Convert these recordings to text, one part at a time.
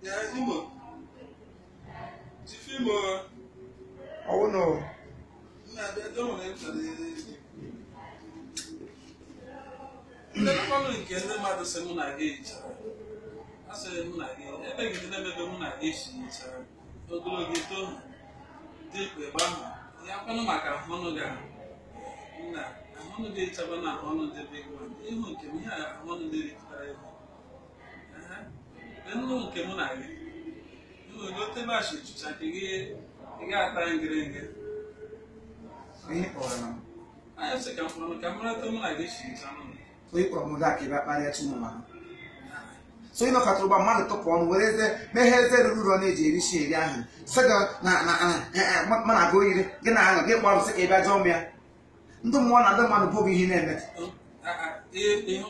Yeah, Imo. Chief Imo. Oh no. Nah, they don't want to. Ndị ọrụ nke ndị mmadụ sị mụ na gị hichara. A sịrị mụ na gị, ebe gị na-emebe mụ na gị si hichara. Ogologo eto dị ebe ahụ. Ya kwanụ maka ahụ ga na ahụ dị hichaba na ahụ dị big man. Ihu nke m ihe ahụ dị rikara ihu. Nnu nke mụ na gị. Ihu otebe achị chicha nke gị ị ga-ata ngịrịngị. Ihe kpọrọ m. Anyị sị ka m kpọrọ ka m rata mụ na gị si hicha nụ. So ịkpọrọ m ụdọ ka ebe akparịa Chinụma. So ịnọkọta ụgba mmadụ tụpụ ọnụ were eze meghe eze ruru ụrọ na-eji eri shi eri ahụ. Sị gị na na mana gị oyiri gị na aṅụ gị kpọrọ m sị ka ị bịa jụọ m ya. Ndị mmụọ na ndị mmadụ bụ ihe na-eme.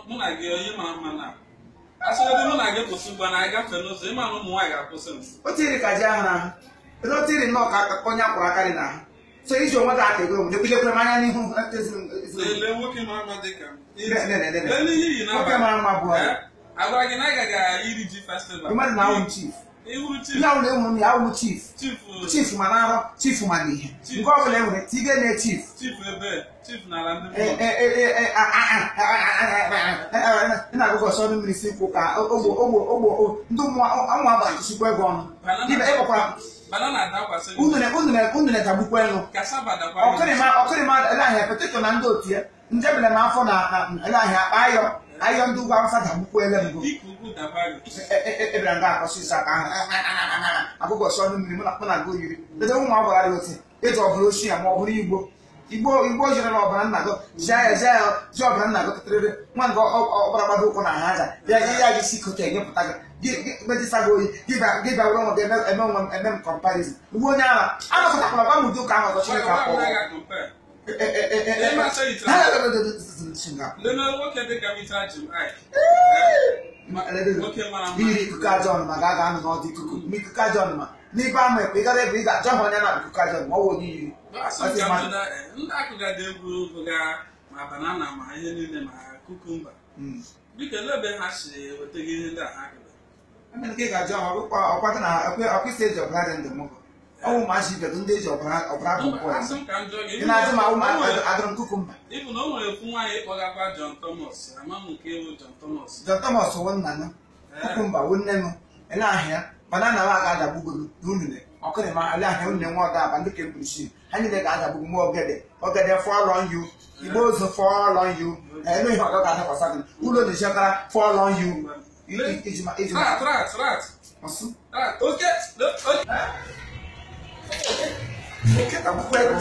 Mụ na gị onye mara mma na asịrị mụ na gị kwụsị ugbu a na agafe n'ụzọ ịma na ụmụ nwaanyị ga-akwụsị m. O tiri ka ji ahụ n'ahụ. O tiri nnọọ ka onye akwụrụ akarị n'ahụ. So iji onwe gị aka ego m lekwulekwere m anya n'ihu. Lelee nwoke mara mma dị ka m. Nwoke mara mma bụ ọya. Agwara gị na ị gaghị iri ji festival. Mmadụ na awụ m chief. Ihe ahụ na-enwere m ya awụ m chief. Chief ma na-arọ, chief ma n'ihe. Nke ọ bụla e nwere, tige na chief. Chief ebe, chief n'ala ndị ị na-agụgọ ọsọ mmiri si kwụ ka ogbo ogbo ogbo ndị mmụọ anwụ abalị sikwa ego ọnụ. Ịkpọkwara unune dagbukwa elu. Ọkịrịma ele ahịa poteto na ndị otu ya njebele n'afọ na ele ahịa akpa ayọ ayọ ndị ugwu awụsa dagbukwa ele mbụ. Ebere nga akọsị aka ahụ agụgọ ọsọ mmiri mụ na gị oyiri lede ụmụ agbara dị otu eji ọbụla ochi ya ma ọ bụrụ igbo igbo igbo jere na ọbara nna gị jia ya jia ya ji ọbara nna gị tụtụrịrị nwa nke ọbara gbado ụkwụ na ha aja ya ya gị si kote enyepụta gị mejisa gị oyi gị bịa were onwe gị eme onwe m eme m comparison ugbu onye ara anọkọtakwala gwa m ụdị ụka ahụ ọzọ Chineke akpọ iri ikuku aja ọnụma ga-aga anụ n'ọdụ ikuku ma ikuku aja ọnụma n'ibe ama ekwe ịgara ebe ị ga-achọ ha onye na ikuku aja ọnụma ọ wụ onye yiri ndị akụga dị egwu bụga ma banana ma ihe niile ma kukumba biko ele ebe ha si weta gị ihe ndị a ha gụrụ nke ga-ajụ ha ọkwa na ọkwa isi eji ọbara dị ndụ mụgọ ọnwụ ma achị ibedo ndị eji ọbara ọbara bụ nkwọ ya ị na-ajụ ma ụmụ adụrụ m kukumba ịbụ na o nwere okwu nwaanyị ịkpọgakwa John Thomas ama m nke ewu John Thomas. John Thomas wụ nna m, kukumba wụ nne m, ele ahịa banana wa ga-adagbugoro n'unune ọkụrịma ele ahịa unune nwa ọda aba ndị kemkpuchi ha niile ga-adagbugo m ogede ogede fall on you igbo ozu fall on you elu ihe ọdọ ga-adakwasa gị ụlọ na-echekara fall on you iji ma iji ma rat rat rat ọsụ rat oke oke oke tagbukwa ego.